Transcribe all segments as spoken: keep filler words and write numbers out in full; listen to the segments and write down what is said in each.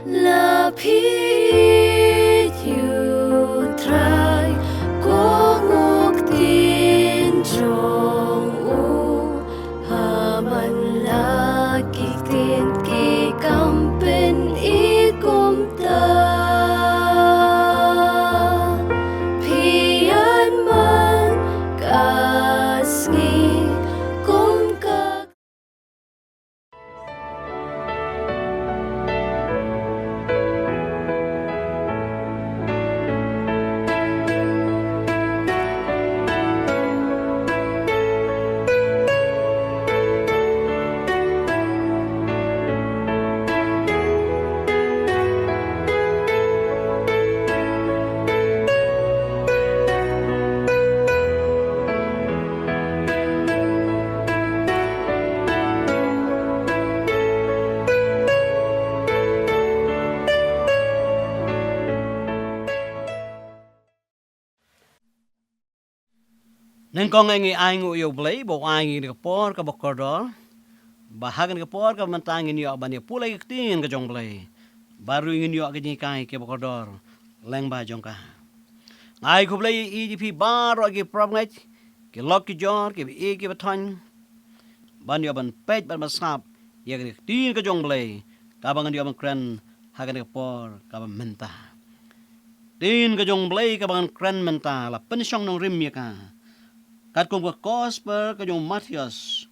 La phi ïeit ïa u Trai, kong u ktien jong u, ha man la ki ktien ki kam pyni kumta. Phi ïaid man ka sngi kum ka Nyngkong ngi ainguh ïa U Blei ba u ai ngi kane ka por kaba kordor, ba ha kane ka por kaba mynta ngin ïoh ban ïa pule ïa ka ktien ka jong U Blei, bad ruh ngin ïoh ka jinghikai kaba kordor lyngba jong ka. Nga ai khublei ïa phi baroh ki parabangeit, ki lok ki jor, kiba ïeit kiba thoiñ, ban ïoh ban peit bad ban sngap ïa ka ktien ka jong U Blei, kaba ngan ïoh ban kren ha kane ka por kaba mynta. Ktien ka jong U Blei kaba ngan kren mynta la pynshong nongrim ïa ka katkum ka Gospel ka jong u Mathaios,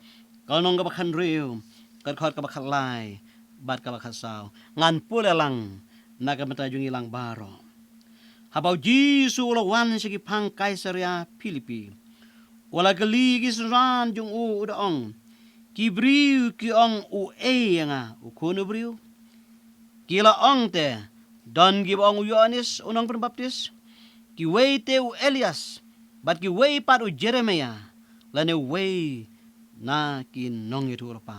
ka lynnong kaba khathynriew, ka dkhot kaba khatlai bad kaba khatsaw. Ngan pule lang na ka bynta jong ngi lang baroh. Haba u Jisu u la wan sha ki phang Kaisaria Philipi, u la kylli ki synran jong u, u da ong, "Ki briew ki ong uei ïa nga, u Khun u briew?" Ki la ong te, "Don kiba ong u Ïoannis u nongpynbaptis, kiwei te u Elias, bad kiwei pat u Jeremiah, lane uwei na ki nongïathuhlypa."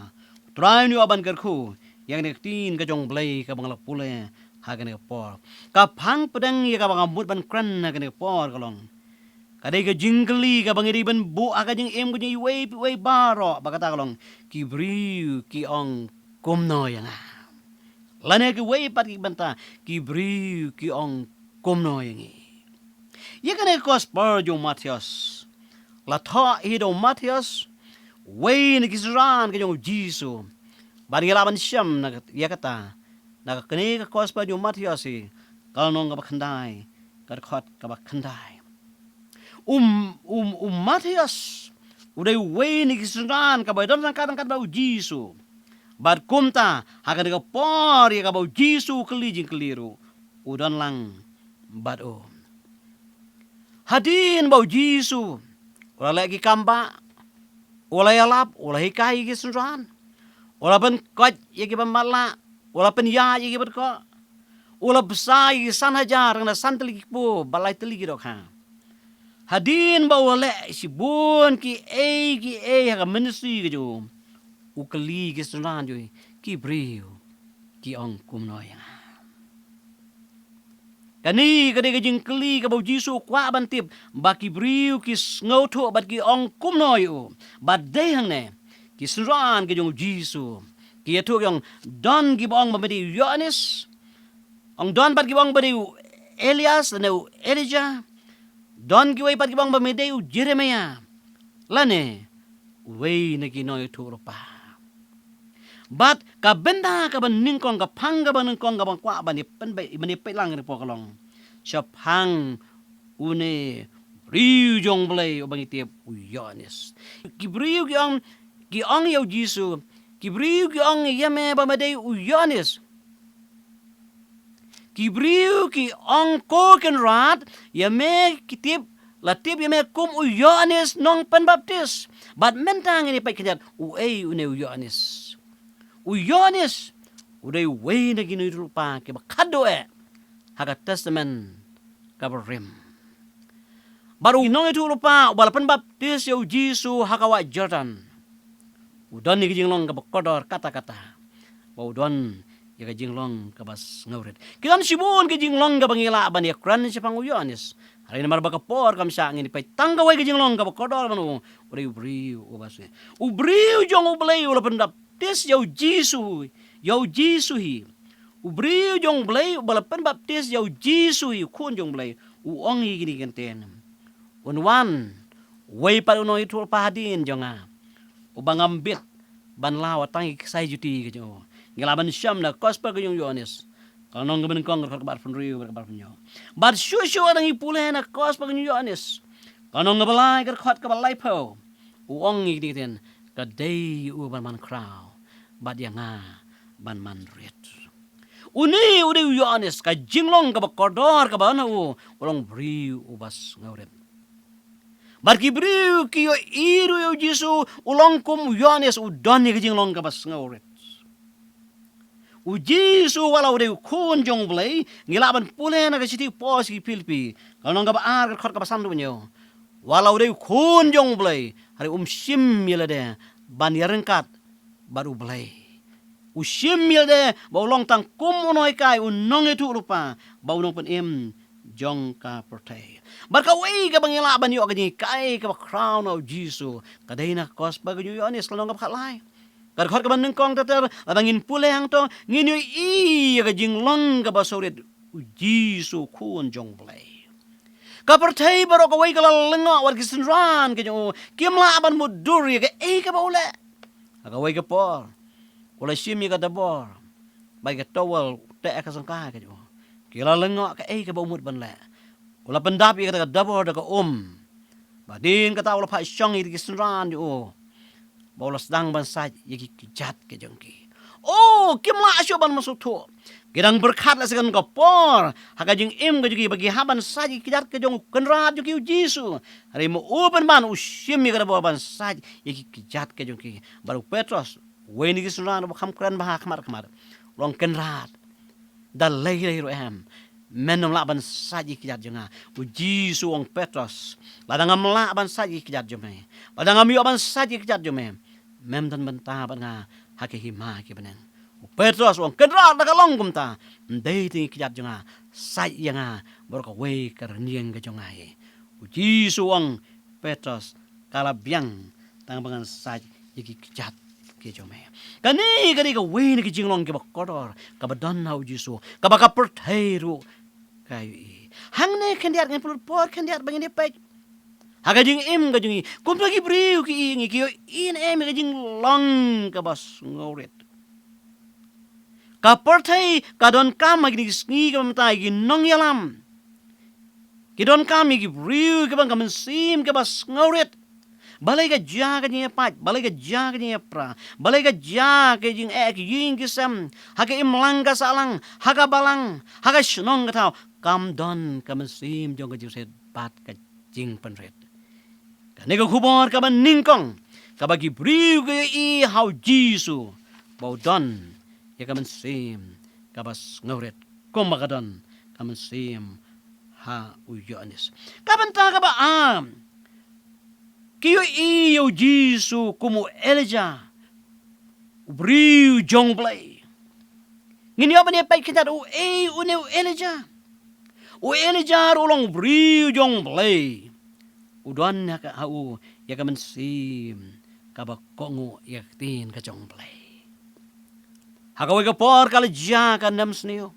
U Trai un ïoh ban kyrkhu ïa kane ka ktien ka jong U Blei kaba nga la pule ha kane ka por. Ka phang pdeng ïa kaba nga mut ban kren ha kane ka por ka long, ka dei ka jingkylli kaba ngi dei ban buh ha ka jingim ka jong iwei pa iwei baroh, ba kata ka long, "Ki briew ki ong kumno ïa nga?" Lane kiwei pat ki bynta, "Ki briew ki ong kumno ïa ngi?" Ïa kane ka Gospel jong u Mathaios la thoh hi da u Mathaios, uwei na ki synran ka jong u Jisu. Bad ngi lah ban shem na ka, ïa kata na kane ka Gospel jong u Mathaios hi, ka lynnong kaba khyndai, ka dkhot kaba khyndai. Um, um, u Mathaios u dei uwei na ki synran kaba don ryngkat ryngkat bad u Jisu. Bad kumta ha kane ka por ïa kaba u Jisu u kylli jingkylli ruh, u don lang bad u. Hadien ba u Jisu u la leh ki kam bah, u la ïalap, u la hikai ïa ki synran, u la pynkoit ïa kiba matlah, u la pynïaid ïa kiba dkoh, u la bsa ïa ki san hajar, na san tylli ki kpu bad lai tylli ki dohkha. Hadien ba u la leh shibun kiei kiei ha ka ministry ka jong u, u kylli ki synran jong u, "Ki briew ki ong kumno ïa nga?" Kane ka dei ka jingkylli kaba u Jisu u kwah ban tip ba ki briew ki sngewthuh bad ki ong kumno ïa u. Bad dei hangne ki synran ki jong u Jisu ki ïathuh, ki ong, "Don kiba ong ba me dei u Ïoannis, ong don pat kiba ong ba dei u Elias lane u Elijah, don kiwei pat kiba ong ba me dei u Jeremiah, lane uwei na ki nongïathuhlypa." Bad ka bynta kaba nyngkong, ka phang kaba nyngkong kaba nga kwah ban ïa pynbeit, ban ïa peit lang ha kane ka por ka long shaphang une u briew jong U Blei uba ngi tip u Ïoannis. Ki briew ki ong, ki ong ïa u Jisu, "Ki briew ki ong ïa me ba me dei u Ïoannis. Ki briew ki ong, ko Kynrad, ïa me ki tip, la tip ïa me kum u Ïoannis nongpynbaptis." Bad mynta ngin ïa peit khyndiat uei une u Ïoannis. U Ïoannis u dei uwei na ki nongïathuhlypa kiba khadduh eh ha ka Testament kaba rim. Bad u nongïathuhlypa uba la pynbaptis ïa u Jisu ha ka wah Jordan, u don ïa ka jinglong kaba kordor katta katta, ba u don ïa ka jinglong kaba sngewrit. Ki don shibun ki jinglong kaba ngi lah ban ïa kren shaphang u Ïoannis. Hynrei namar ba ka por kam shah, ngin ïa peit tang kawei ka jinglong kaba kordor ban u, u dei u briew uba sngewrit. U briew jong U Blei u la pynbaptis ïa u Jisu, ïa u Jisu hi. U briew jong U Blei uba la pynbaptis ïa U Jisu, U Khun jong U Blei, u ong ïa kine ki kyntien: Un wan, uwei pat u nongïathuhlypa hadien jong nga, uba ngam bit ban law tang ïa ki ksai juti ki jong u. Ngi lah ban shem na ka Gospel ka jong u Ïoannis, ka lynnong kaba nyngkong, ka dkhot kaba arphew hynriew bad kaba arphew hynñiew. Bad shuh shuh ngi pule na ka Gospel ka jong u Ïoannis, ka lynnong kaba lai, ka dkhot kaba laiphew, u ong ïa kine ki kyntien: Ka dei ïa u ban man khraw, bad ïa nga ban man rit. Une u dei u Ïoannis, ka jinglong kaba kordor kaba don ha u, u long briew uba sngewrit. Bad ki briew ki ïohi ruh ïa U Jisu u long kum u Ïoannis, u don ïa ka jinglong kaba sngewrit. U Jisu, wat la u dei U Khun jong U Blei, ngi lah ban pule na ka shithi u Paul sha ki Philippi, ka lynnong kaba ar, ka dkhot kaba san haduh hynñiew. Wat la u dei U Khun jong U Blei, hynrei um shim ïa lade ban ïaryngkat bad U Blei. U shim ïa lade ba u long tang kum u nonghikai, u nongïathuhlypa, bad u nongpynim jong ka pyrthei. Bad kawei kaba ngi lah ban ïoh ka jinghikai kaba khraw na U Jisu, ka dei na ka Gospel ka jong u Ïoannis, ka lynnong kaba khatlai, ka dkhot kaba nyngkong ter ter. Lada ngin pule hangto, ngin ïohi ïa ka jinglong kaba sngewrit U Jisu, U Khun jong U Blei. Ka pyrthei baroh kawei ka la lyngngoh, wat ki synran ki jong u kim lah ban mutdur ïa kaei kaba u leh. Ha kawei ka por u la shim ïa ka dabor bad ka towel, u teh ïa ka jingkha ka jong u. Ki la lyngngoh kaei kaba u mut ban leh. U la pyndap ïa kata ka dabor da ka um. Bad hadien kata u la phah shong ïa ki synran jong u ba u la sdang ban sait ïa ki kjat ki jong ki. O, kim lah shuh ban mynsngewthuh. Ki dang pyrkhat la sa kane ka por ha ka jingim ka jong ki ba ki hap ban sait ïa ki kjat ki jong u Kynrad jong ki U Jisu. Hynrei ma u pynban u shim ïa ka dabor ban sait ïa ki kjat ki jong ki. Bad u Petros, uwei na ki synran uba kham kren bha ha khmat khmat, u ong, Kynrad, da lei lei ruh em, men ym lah ban sait ïa ki kjat jong nga. U Jisu u ong, Petros, lada ngam lah ban sait ïa ki kjat jong me, lada ngam ïoh ban sait ïa ki kjat jong me, mem don bynta bad nga ha ka hima ki bneng. U Petros u ong, Kynrad, lada ka long kumta, ym dei tang ïa ki kjat jong nga, sait ïa nga baroh kawei ka rynïeng ka jong nga hi. U Jisu u ong, Petros, ka la biang tang ba ngan sait ïa ki kjat ki jong me. Kane ka dei kawei na ki jinglong kiba kordor kaba don ha U Jisu, kaba ka pyrthei ruh ka ïohi. Hangne khyndiat ngin pynlut por khyndiat ba ngin ïa peit ha ka jingim ka jong ngi, kumta ki briew ki ïohi, ki ïohi ne em ïa ka jinglong kaba sngewrit. Ka pyrthei ka donkam ha kine ki sngi kiba mynta ïa ki nongïalam. Ki donkam ïa ki briew kiba don ka mynsiem kaba sngewrit. Balei ka jia ka jingïapait, balei ka jia ka jingïapra, balei ka jia ka jingeh ki ïing ki sem, ha ka imlang ka sahlang, ha ka balang, ha ka shnong ka thaw, kam don ka mynsiem jong ka jingsiat bad ka jingpynrit. Kane ka khubor kaba nyngkong kaba ki briew ki ïohi ha U Jisu, ba u don ïa ka mynsiem kaba sngewrit kumba ka don ka mynsiem ha u Ïoannis. Ka bynta kaba ar, ki ïohi ïa U Jisu kum u Elijah, u briew jong U Blei. Ngin ïoh ban ïa peit khyndiat uei une u Elijah. U Elijah ruh u long u briew jong U Blei. U don ha ka, ha u ïa ka mynsiem kaba kohnguh ïa ka ktien ka jong U Blei. Ha kawei ka por ka la jia ka nemsniew.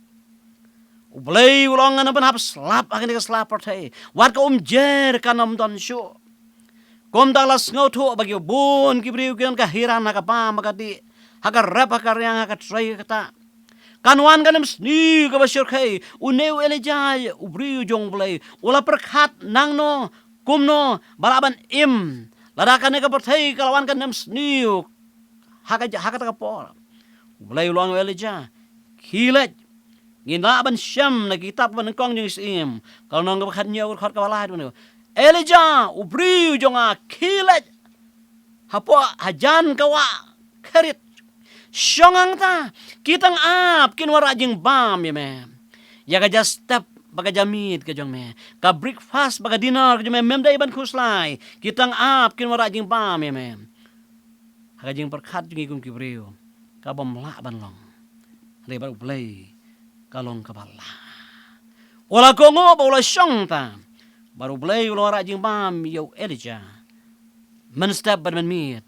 U Blei u la ong, ngan ym pynhap slap ha kane ka sla pyrthei wat ka umjer kan ym don shuh. Kumta la sngewthuh ba ki bun ki briew ki don ka hiran ha ka bam ha ka dih, ha ka rep ha ka riang, ha ka trei ha ka ktah. Kan wan ka nemsniew kaba shyrkhei. Une u Elijah, u briew jong U Blei, u la pyrkhat nangno kumno ba lah ban im lada kane ka pyrthei ka la wan ka nemsniew ha ka, ha kata ka por. U Blei u la ong, Elijah, khie leit. Ngin lah ban shem na ki kitab ba nyngkong jong ki Syiem, ka lynnong kaba khathynñiew, ka dkhot kaba lai, u ong, Elijah, u briew jong nga, khie leit hapoh hajan ka wah kharit. Shong hangta, ki tnga ap kin wanrah jingbam ïa me. Ïa ka ja step bad ka ja miet ka jong me, ka breakfast bad ka dinner ka jong me, mem dei ban khuslai. Ki tnga ap kin wanrah jingbam ïa me. Ha ka jingpyrkhat jong ngi kum ki briew, ka bym lah ban long. Hynrei bad U Blei ka long kaba lah. U la kohnguh bad u la shong ta, bad U Blei u la wanrah jingbam ïa u Elijah mynstep bad mynmiet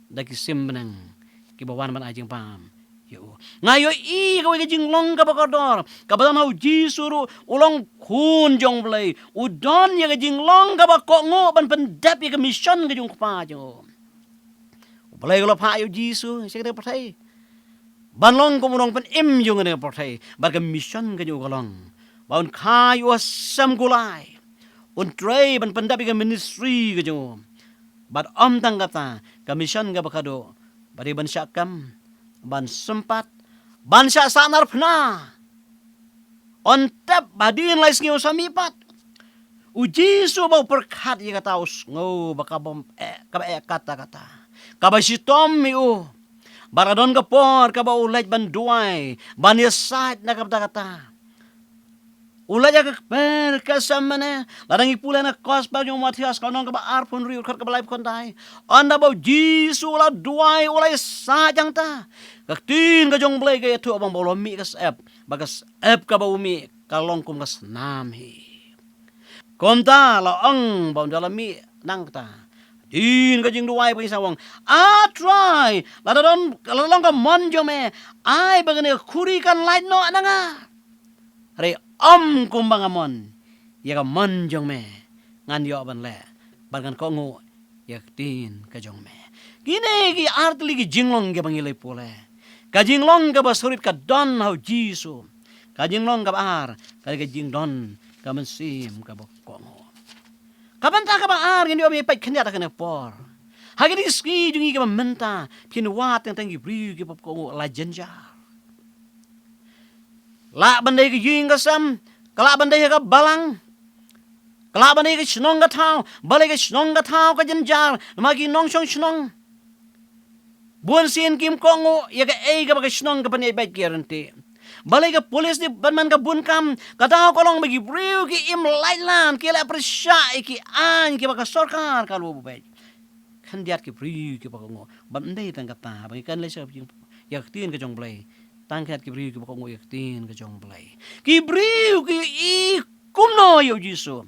da ki sim bneng kiba wan ban ai jingbam ïa u. Nga ïohi ïa kawei ka jinglong kaba kordor, kaba don ha u Jisu ruh, u long khun jong u Blei, u don ïa ka jinglong kaba kohnguh ban pyndep ïa ka mission ka jong u Kpa jong u. U Blei u la phah ïa u Jisu sha kane ka pyrthei ban long kum u nongpynim jong kane ka pyrthei, bad ka mission ka jong u ka long ba un kha ïa u ha sem kulai, un trei ban pyndep ïa ka ministry ka jong u. Bad ym tang kata, ka mission kaba khadduh ba dei ban shah kam, ban sympat, ban shah sahnarphna. Yn tep ba hadien lai sngi un sa mih pat. U Jisu ba u pyrkhat ïa kata u sngew ba kaba eh, kaba eh katta katta, kaba shitom ïa u. Bad la don ka por kaba u leit ban duwai, ban ïasaid na ka bynta kata. U leit ha ka kper Gethsemane. Lada ngi pule na ka Gospel jong u Mathaios, ka lynnong kaba arphew hynriew, dkhot kaba laiphew khyndai. Ynda ba u Jisu u la duwai, u la ïasaid hangta, ka ktien ka jong u Blei ka ïathuh ba u la mih ka syep, ba ka syep kaba u mih ka long kum ka snam hi. Kumta la ong ba ynda la mih nangta, hadien ka jingduwai ba ngi sa ong, A Trai, lada don, lada long ka mon jong me, ai ba kane ka khuri kan lait noh na nga. Hynrei ym kumba nga mon, ïa ka mon jong me ngan ïoh ban leh, bad ngan kohnguh ïa ka ktien ka jong me. Kine ki ar tylli ki jinglong kiba ngi la pule. Ka jinglong kaba surit ka don ha u Jisu. Ka jinglong kaba ar ka dei ka jingdon ka mynsiem kaba kohnguh. Ka bynta kaba ar ngin ïoh ban peit khyndiat ha kane ka por. Ha kine ki sngi jong ngi kiba mynta, phin wad teng teng ki briew kiba kohnguh la jynjar. Lah ban dei ka ïing ka sem, ka lah ban dei ka balang, ka lah ban dei ka shnong ka thaw, balei ka shnong ka thaw ka jynjar, namar ki nongshong shnong. Bun sien kim kohnguh ïa kaei kaba ka shnong ka pynïaid beit ki ïaryntih. Balei ka police department ka bun kam, ka daw ka long ba ki briew ki im laitlan, ki la pyrshah ïa ki aiñ kiba ka sorkar ka la buh beit. Khyndiat ki briew kiba kohnguh. Bad ym dei tang kata, ba ngi kren lei sha ïa ka ktien ka jong u Blei. Tang khyndiat ki briew kiba kohnguh ïa ka ktien ka jong u Blei. Ki briew ki i kumno ïa u Jisu?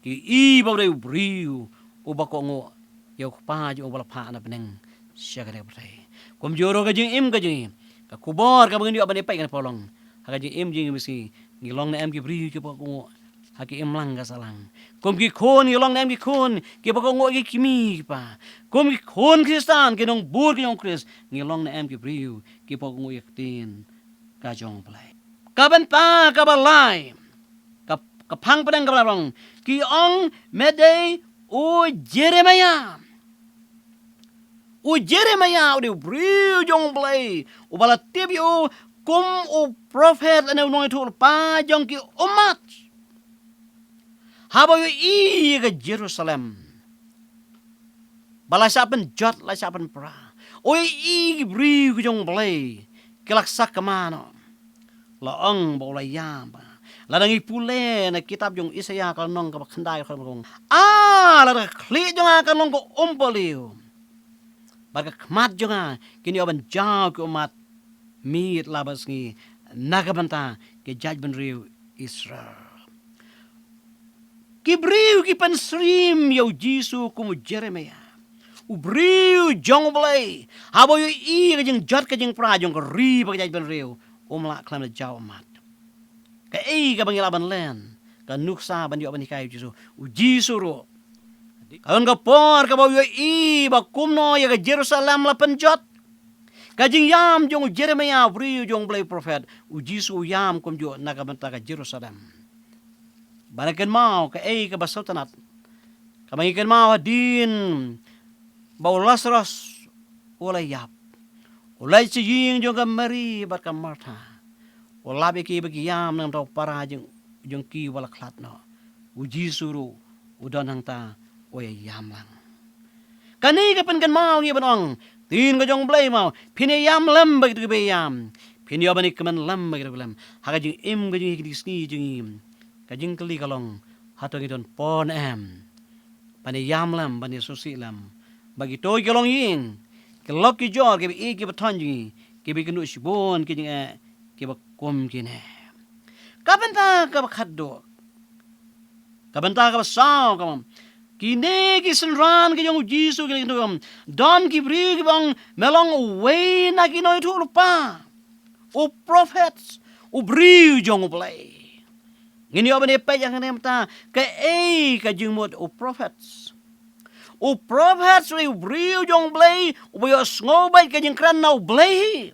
Ki i ba u dei u briew uba kohnguh ïa u Kpa jong u ba la phah na bneng sha kane ka pyrthei. Kumjuh ruh ka jingim ka jong ngi, ka khubor kaba ngin ïoh ban ïa peit kane ka por long, ha ka jingim jong ngi, ngi long ne em ki briew kiba kohnguh ha ki imlang ka sahlang? Kum ki khun ngi long ne em ki khun kiba kohnguh ïa ki kmie ki kpa? Kum ki khun Khristan, ki nongbud ki jong u Khrist, ngi long ne em ki briew kiba kohnguh ïa ka ktien ka jong u Blei? Ka bynta kaba lai, ka, ka phang pdeng kaba lai ba long, ki ong me dei u Jeremiah. U Jeremiah u dei u briew jong u Blei uba la tip ïa u kum u prophet lane u nongïathuhlypa jong ki ummat. Haba u ïohi ïa ka Jerusalem ba la shah pynjot, la shah pynpra, u ïohi ki briew ki jong u Blei ki la sakma noh, la ong ba u la ïam. Lada ngi pule na kitab jong u Isaïah ka lynnong kaba khyndai, ka ong, A, lada ka khlieh jong nga kan long kum u umpohliew, bad ka khmat jong nga kin ïoh ban jaw ki ummat miet la bad sngi na ka bynta ki jaitbynriew Israel. Ki briew ki pynsyriem ïa u Jisu kum u Jeremiah, u briew jong u Blei. Haba u ïohi ka jingjot ka jingpra jong ka ri bad ka jaitbynriew, um lah khlem da jaw ummat. Kaei kaba ngi lah ban len, ka nuksa ban ïoh ban hikai ïa u Jisu? U Jisu ruh, ka don ka por kaba u ïohi ba kumno ïa ka Jerusalem la pynjot. Ka jingïam jong u Jeremiah, u briew jong u Blei, u prophet, u Jisu u ïam kumjuh na ka bynta ka Jerusalem. Ba ngi kynmaw kaei kaba sngewtynnat, kaba ngi kynmaw hadien ba u Lasaros u la ïap, u leit sha ïing jong ka Mari bad ka Martha. U lap ïa ki ba ki ïam na ka bynta u para jong, jong ki uba la khlad noh. U Jisu ruh u don hangta, u ïa ïam lang. Kane ka pynkynmaw ngi ban ong, ktien ka jong u Blei mo, phin ïa ïam lem bad kito kiba ïam, phin ïoh ban ïakmen lem bad kito kiba lem. Ha ka jingim ka jong ngi, kine ki sngi jong ngi, ka jingkylli ka long, hato ngi don por ne em ban ïa ïam lem, ban ïa sngewsih lem bad kito ki longïing, ki lok ki jor, kiba ïeit kiba thoh jong ngi, kiba ïakynduh shibun ki jingeh kiba kum kine? Ka bynta kaba khatduh, ka bynta kaba saw, ka ong, kine ki synran ki jong u Jisu ki la ïathuh, don ki briew kiba ong, me long uwei na ki nongïathuhlypa. U prophet, u briew jong U Blei. Ngin ïoh ban ïa peit ïa kane mynta, kaei ka jingmut u prophet. U prophet u dei u briew jong U Blei, uba ïohsngew beit ka jingkren na U Blei.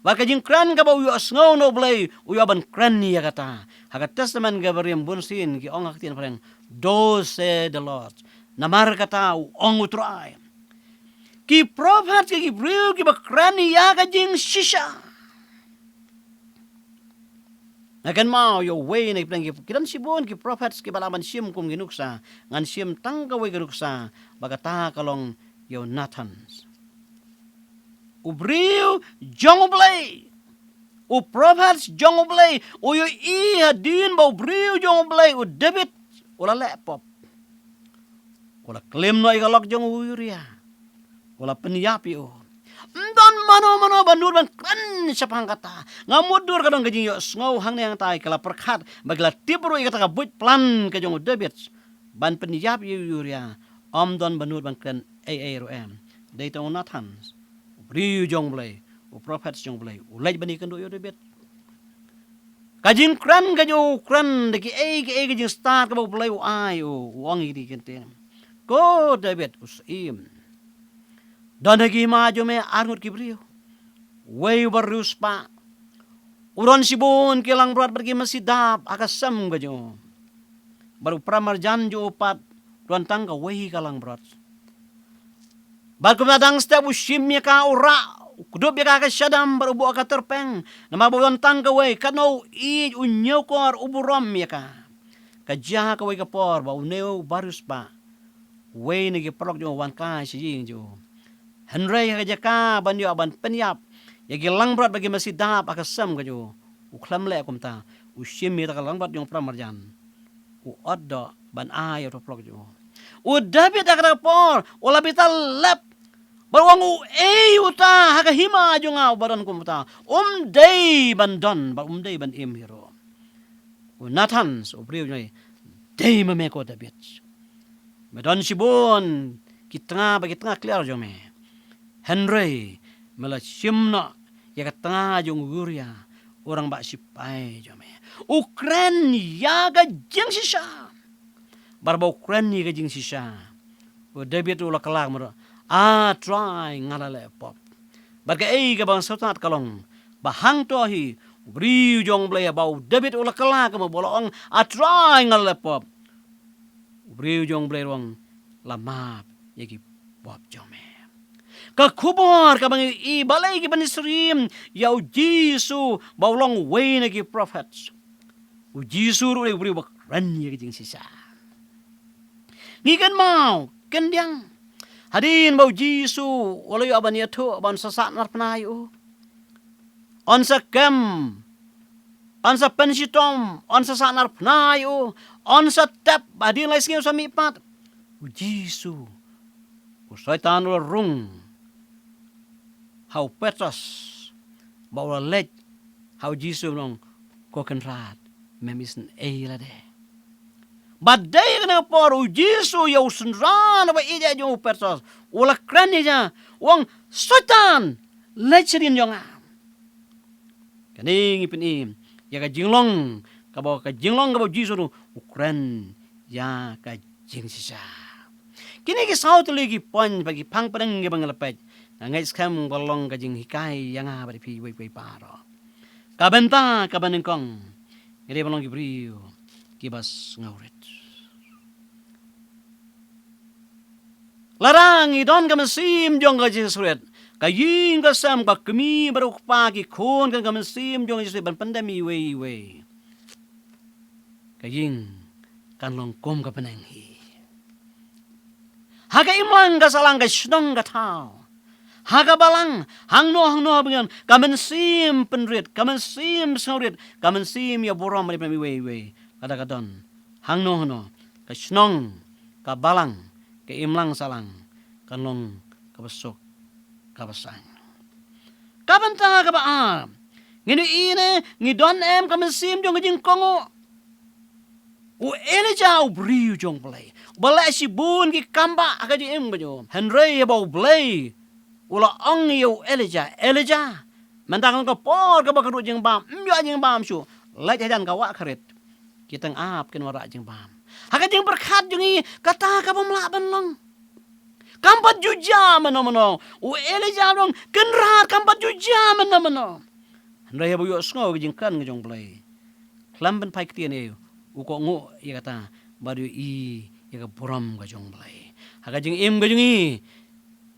Bad ka jingkren kaba u ïohsngew na U Blei, u ïoh ban kren ïa kata. Ha ka Testament kaba rim bunsien ki ong ha ka ktien phareng, "Thus saith the Lord." Namar kata u ong U Trai. Ki prophet ki, ki briew kiba kren ïa ka jingshisha. Nga kynmaw ïa uwei na ki pdeng ki, ki don shibun ki prophet kiba lah ban shim kum ki nuksa. Ngan shim tang kawei ka nuksa, ba kata ka long ïa u Nathan. U briew jong U Blei. U prophet jong U Blei. U ïohi hadien ba u briew jong U Blei, u David, u la leh pop. U la klim noh ïa ka lok jong u Uria. U la pynïap ïa u. Ym don mano mano ba nud ban kren shaphang kata. Nga mutdur ka don ka jingïohsngew hangne hangtai, ki la pyrkhat, ba ki la tip ruh ïa kata ka buit plan ka jong u David ban pynïap ïa u Uria. Ym don ba nud ban kren ei ei ruh em. Dei tang u Nathan, u briew jong U Blei, u prophet jong U Blei, u leit ban ïakynduh ïa u David. Ka jingkren ka jong u, u kren da kiei kiei ka jingstad kaba U Blei u ai u, u ong ïa kine ki ktien. Ko David, u syiem, don ha ki hima jong me arngut ki briew, uwei uba riewspah. U don shibun ki langbrot bad ki masi dap ha ka sem ka jong u. Bad u para marjan jong u pat u don tang kawei ka langbrot. Bad kumta dang step u shim ïa ka, u rah, u kdup ïa ka ha ka shadam bad u buh ha ka tyrpeng. Namar ba u don tang kawei, katno u ïeit, u ñiewkor, u burom ïa ka. Ka jia ha kawei ka por ba une uba riewspah, uwei na ki paralok jong u, u wan kai sha ïing jong u. Hynrei ha ka jaka ban ïoh ban pynïap ïa ki langbrot bad ki masi dap ha ka sem ka jong u, u khlem leh kumta. U shim ïa kata ka langbrot jong u para marjan, u ot doh ban ai ïa uta u paralok jong u. U David ha kata ka por u la bitar lep bad u ong, uei uta ha ka hima jong nga uba don kum uta? Um dei ban don bad um dei ban im hi ruh. U Nathan, u briew jong u, dei ma me ko David. Me don shibun ki tnga bad ki tnga kliar jong me. Hynrei me la shim noh ïa ka tnga jong u Uria, u rangbah sipai jong me. U kren ïa ka jingshisha. Bad ba u kren ïa ka jingshisha, u David u la kylla kumno? A Trai, nga la leh pop. Bad kaei kaba sngewtynnat ka long ba hangto hi u briew jong U Blei, ba u David u la kylla kumno ba u la ong, A Trai, nga la leh pop, u briew jong U Blei ruh u ong, la map ïa ki pop jong me. Ka khubor kaba ngi ïohi, balei ki ban ïasyriem ïa u Jisu ba u long uwei na ki prophet? U Jisu ruh u dei u briew ba kren ïa ka jingshisha. Ngi kynmaw khyndiat, hadien ba u Jisu u la ïoh ban ïathuh, ban sa sahnarphna ïa u, yn sa kem, yn sa pynshitom, yn sa sahnarphna ïa u, yn sa tep, hadien lai sngi u sa mihpat. U Jisu, u Soitan u la rung ha u Petros, bad u la leit ha u Jisu, u ong, Ko Kynrad, mem isynei lade. Bad dei kane ka por u Jisu ïa u synran uba ïeit jong u Petros, u la kren ïa u, u ong, Soitan, leit shadien jong nga. Kane ngi pyni ïa ka jinglong kaba, ka jinglong kaba u Jisu ruh u kren ïa ka jingshisha. Kine ki saw tylli ki point bad ki phang pdeng kiba ngi la peit, nga ngeit skhem ba long ka jinghikai ïa nga bad ïa phi iwei pa iwei baroh. Ka bynta kaba nyngkong, ngi dei ban long ki briew kiba sngewrit. Lada ngi don ka mynsiem jong ka jingsngewrit, ka ïing ka sem, ka kmie bad u kpa, ki khun, kan ka mynsiem jong ka jingsngewrit ban pyndem iwei iwei, ka ïing kan long kum ka bneng hi. Ha ka imlang ka sahlang, ka shnong ka thaw, ha ka balang, hangno hangno ba ngi don, ka mynsiem pynrit, ka mynsiem sngewrit, ka mynsiem ïa burom bad ïa pyndem iwei iwei, lada ka don hangno hangno, ka shnong, ka balang, ka imlang sahlang kan long kaba suk kaba sang. Ka bynta kaba ar, ngin ïohi ne ngi don em ka mynsiem jong ka jingkohnguh? U Elijah, u briew jong U Blei, u la leh shibun ki kambah ha ka jingim ka jong u. Hynrei haba U Blei u la ong ïa u Elijah, Elijah, Mynta ka long ka por kaba kyrduh jingbam, ym ïoh jingbam shuh. Leit hajan ka wah kharit. Ki tyngab kin wanrah jingbam. Ha ka jingpyrkhat jong ngi, kata ka bym lah ban long. Kam pat ju jia mano mano. U Elijah u ong, kynrad kam pat ju jia mano mano. Hynrei haba u ïohsngew ka jingkren ka jong U Blei, khlem ban phai ktien ïa u, u kohnguh ïa kata, bad u ïohi ïa ka burom ka jong U Blei. Ha ka jingim ka jong ngi,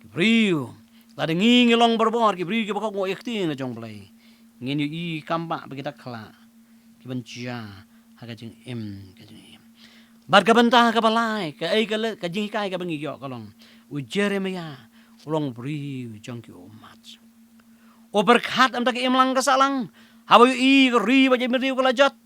ki briew, lada ngi ngi long barabor ki briew kiba kohnguh ïa ka ktien ka jong U Blei, ngin ïohi kam bha ba ki dak khlak ki ban jia ha ka jingim ka jong ngi. Bad ka bynta kaba lai, kaei ka le-, ka jinghikai kaba ngi ïoh ka long, u Jeremiah u long briew jong ki ummat. U pyrkhat na ka bynta ka imlang ka sahlang, haba u ïohi ka ri bad jaitbynriew ka la jot.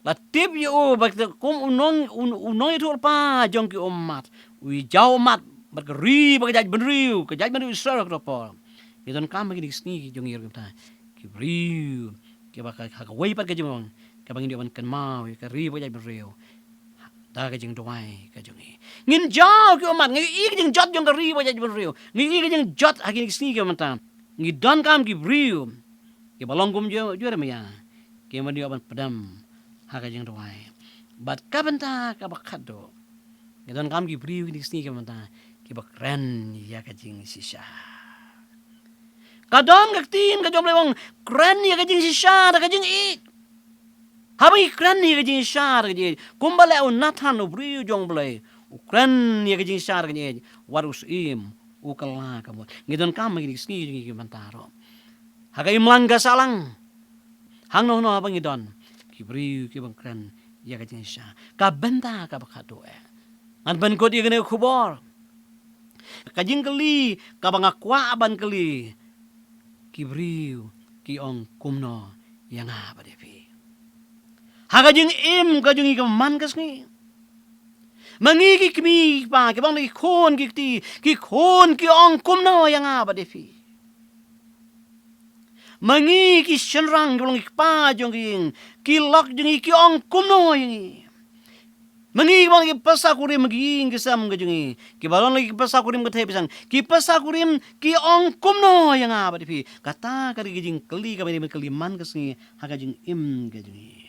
La tip ïa u ba kum u nong, u, u nongïathuhlypa jong ki ummat, u ïa jaw ummat bad ka ri bad ka jaitbynriew, ka jaitbynriew Israel ha kato ka por. Ngi donkam ha kine ki sngi ki jong ngi ruh kumta, ki briew kiba ha ka, ha kawei pat ka jingmong, kaba ngin ïoh ban kynmaw ïa ka ri bad ka jaitbynriew da ka jingduwai ka jong ngi. Ngin jaw ki ummat, ngi ïohi ka jingjot jong ka ri bad ka jaitbynriew, ngi ïohi ka jingjot ha kine ki sngi kiba mynta. Ngi donkam ki briew kiba long kum Jer-, Jeremiah, kiba ïoh ban pdem ha ka jingduwai. Bad ka bynta kaba khatduh, ngi donkam ki briew kine ki sngi kiba mynta, kiba kren ïa ka jingshisha. Ka don ka ktien ka jong U Blei ba ong, kren ïa ka jingshisha da ka jingïeit. Haba ngi kren ïa ka jingshisha da ka jingïeit, kumba leh u Nathan u briew jong U Blei, u kren ïa ka jingshisha da ka jingïeit, wat u syiem u kylla ka mut. Ngi donkam ha kine ki sngi jong ngi kiba mynta ruh, ha ka imlang ka sahlang, hangno hangno haba ngi don, ki briew kiban kren ïa ka jingshisha. Ka bynta kaba khatduh eh, ngan pynkut ïa kane ka khubor. Ka jingkylli kaba nga kwah ban kylli, ki briew ki ong kumno ïa nga bad ïa phi? Ha ka jingim ka jong ngi ka man ka sngi, ma ngi ki kmie ki kpa, kiba long ki khun ki kti, ki khun ki ong kumno ïa nga bad ïa phi? Ma ngi ki shynrang kiba long ki kpa jong ki ïing, ki lok jong ngi ki ong kumno ïa ngi? Ma ngi kiba long ki pyrsa kurim ha ki ïing ki sem ka jong ngi, kiba long ki pyrsa kurim ka thei pyrshang, ki pyrsa kurim ki ong kumno ïa nga bad ïa phi? Kata ka dei ka jingkylli kaba ngi dei ban kylli man ka sngi ha ka jingim ka jong ngi.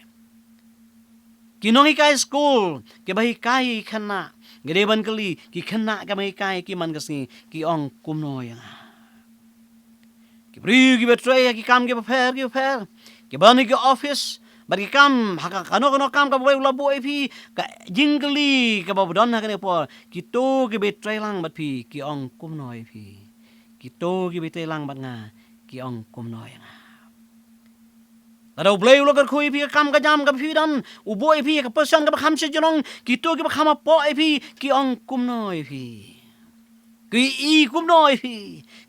Ki nonghikai skul kiba hikai ïa ki khynnah, ngi dei ban kylli, ki khynnah kiba hikai ïa ki man ka sngi ki ong kumno ïa nga? Ki briew kiba trei ha ki kam kiba pher kiba pher, kiba don ha ki office bad ki kam, ha ka kano kano kam kaba U Blei u la buh ïa phi, ka jingkylli kaba don ha kane ka por, kito kiba trei lang bad phi ki ong kumno ïa phi? Kito kiba trei lang bad nga ki ong kumno ïa nga? Lada U Blei u la kyrkhu ïa phi ha ka kam ka jam kaba phi don, u buh ïa phi ha ka position kaba kham shajrong, kito kiba kham hapoh ïa phi ki ong kumno ïa phi? Ki ïohi kumno ïa phi?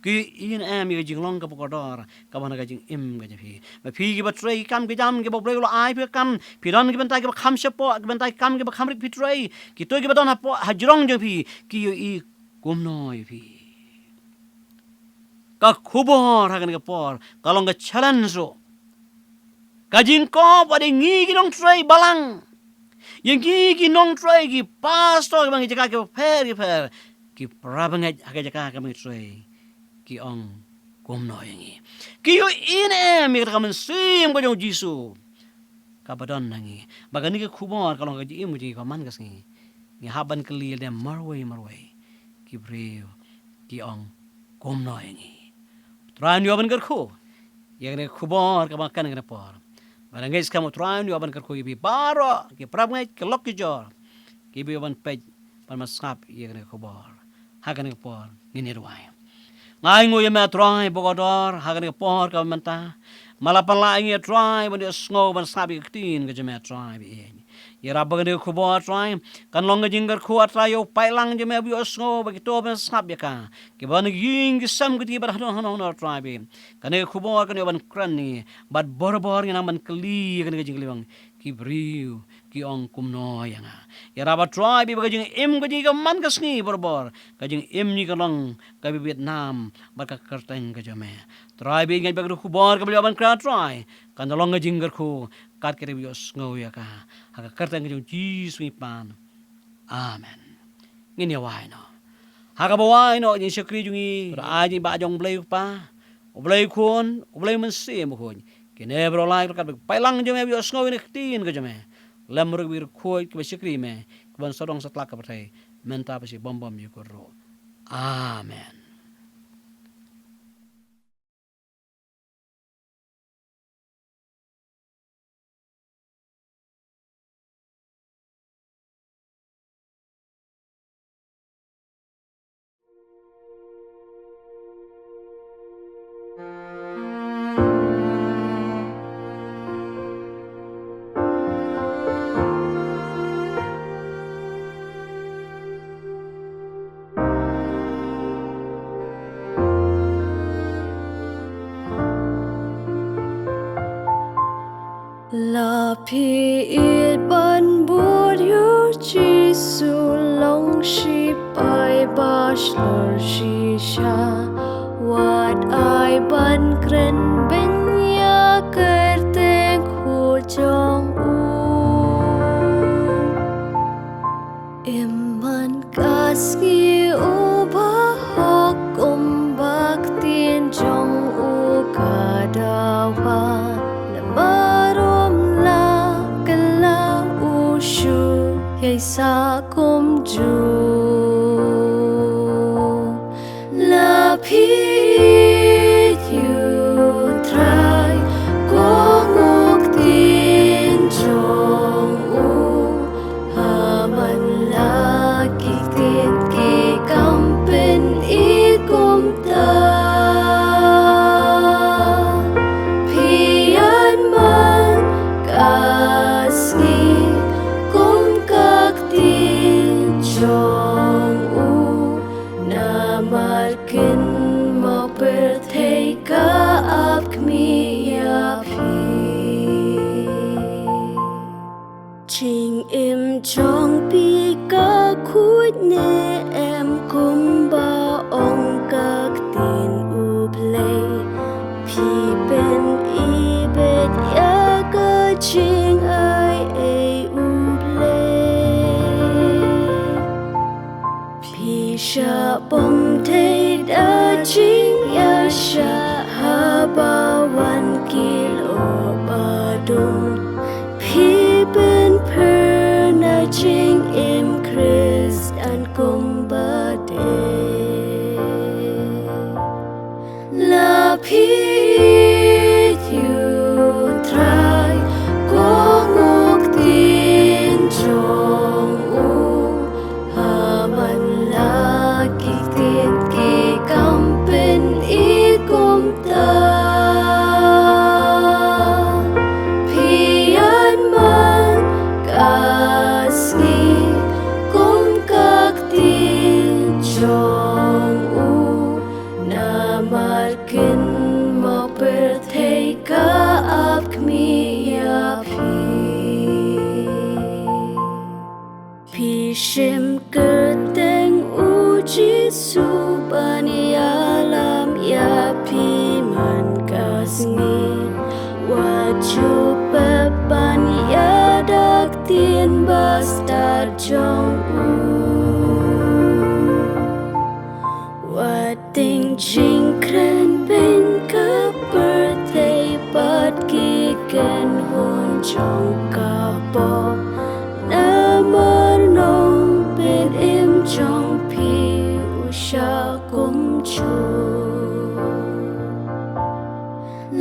Ki ïohi ne em ïa ka jinglong kaba kordor kaba na ka jingim ka jong phi? Ba phi kiba trei ki kam ki jam kiba U Blei u la ai phi ka kam, phi don ki bynta kiba kham shapoh, ki bynta ki kam kiba kham rit phi trei, kito kiba don hapoh, hajrong jong phi, ki ïohi kumno ïa phi? Ka khubor ha kane ka por ka long ka challenge ruh. Ka jingkop, wat ïa ngi ki nongtrei balang, ïa ngi ki nongtrei, ki pastor kiba ngi jaka kiba pher kiba pher, ki para bangeit ha ka jaka kaba ngi trei, ki ong kumno ïa ngi? Ki ïohi ne em ïa kata ka mynsiem ka jong U Jisu kaba don ha ngi? Ba kane ka khubor ka long ka jingim ka jong ngi kaba man ka sngi. Ngi hap ban kylli lade marwei marwei, ki briew ki ong kumno ïa ngi? Trai un ïoh ban kyrkhu ïa kane ka khubor kaba nga kren ha kane ka por. Bad nga ngeit skhem U Trai un ïoh ban kyrkhu ïa phi baroh, ki para bangeit, ki lok ki jor, kiba ïoh ban peit bad ban sngap ïa kane ka khubor. Ha kane ka por ngin ïa duwai. Nga ainguh ïa me Trai bakordor ha kane ka por kaba mynta. Me la pynlah ïa ngi Trai ban ïohsngew ban sngap ïa ka ktien ka jong me Trai ba ïeit. Ïarap ba kane ka khubor Trai kan long ka jingkyrkhu Trai ïa u paidlang jong me ba ïohsngew bad kito ban sngap ïa ka, kiba na ki ïing ki sem ki kti bad hano hano hano Trai ba ïeit. Kane ka khubor kan ïoh ban kren ïa ngi bad barabor ngin nang ban kylli ïa kane ka jingkylli ba ong, ki briew ki ong kumno ïa nga? Ïarap ba Trai ba ïeit ba ka jingim ka jong ngi ka man ka sngi barabor, ka jingim jong ngi ka long ka bit nam bad ka kyrteng ka jong me. Trai ba ïeit, nga ngeit ba kane ka khubor kaba la ïoh ban kren Trai kan da long ka jingkyrkhu kat kaba ngi ïohsngew ïa ka. Ha ka kyrteng ka jong U Jisu ngi pan. Amen. Ngin ïa wai noh. Ha kaba wai noh, ïa ngi shakri jong ngi, ai jong ngi Bah jong U Blei U Kpa, U Blei Khun, U Blei Mynsiem Bakhuid, kine baroh lai ryngkat bad ki paidlang jong me ba ïohsngew ïa kane ka ktien ka jong me, lem ruh ki riewkhuid kiba shakri ïa me, kiban sawdong satlak ka pyrthei, mynta bad shi bym bym ïa kut ruh. Amen. La phi ïeit ban bud ïa u Jisu, long shipai ba shlur shisha. Wat ai ban kren beiñ ïa ka kyrteng khuid jong u. Im man ka sngi uba hok, kumba ka ktien jong u ka dawa. Namar um lah kylla, u shu ïai sah kumjuh. La phi ïeit ïa u Trai, kong u ktien jong u. Ha man la ki ktien ki kam pyni kumta. Phi ïaid man ka sngi kum ka ktien jong u. Namar kynmaw pyrthei ka ap khmih ïa phi. Jingim jong phi ka khuid ne em, kumba ong ka ktien U Blei? Phi pyni beit ïa ka jingai ei U Blei? Phi shah bom thei da jingïaishah haba wan ki lyoh ba dum. Phi pynpher na jingim Khristan kumba dei. La phi ïeit ïa u Trai, kong u ktien jong u. Ha man la ki ktien ki kam pyni kumta. Phi ïaid man ka sngi kum ka ktien jong u. Namar kynmaw pyrthei ka ap khmih ïa phi. Phi shim kyrteng U Jisu ban ïalam ïa phi man ka sngi. Wat ju pep ban ïada ktien ba stad jong u. Wat tieng jingkren beiñ ka pyrthei bad ki kynhun jong ka pop. Namar nongpynim jong phi u shah kumjuh.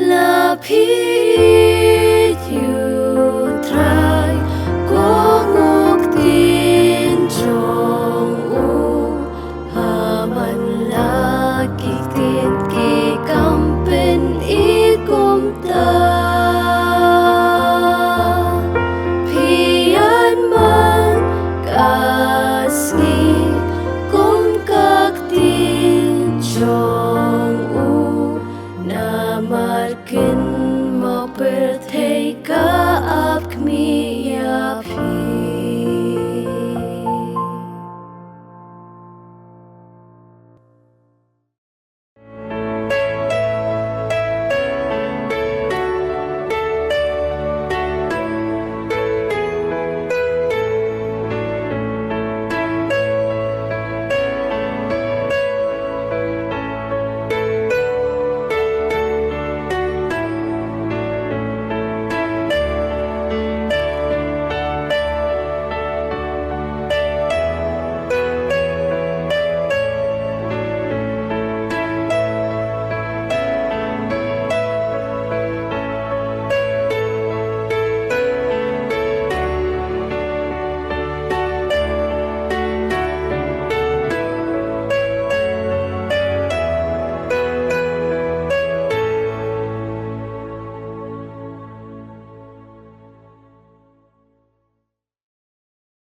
La phi ïeit ïa u Trai, kong u ktien jong u. Ha man la ki ktien ki kam pyni kumta. Phi ïaid man ka sngi kum ka ktien jong u. Namar kynmaw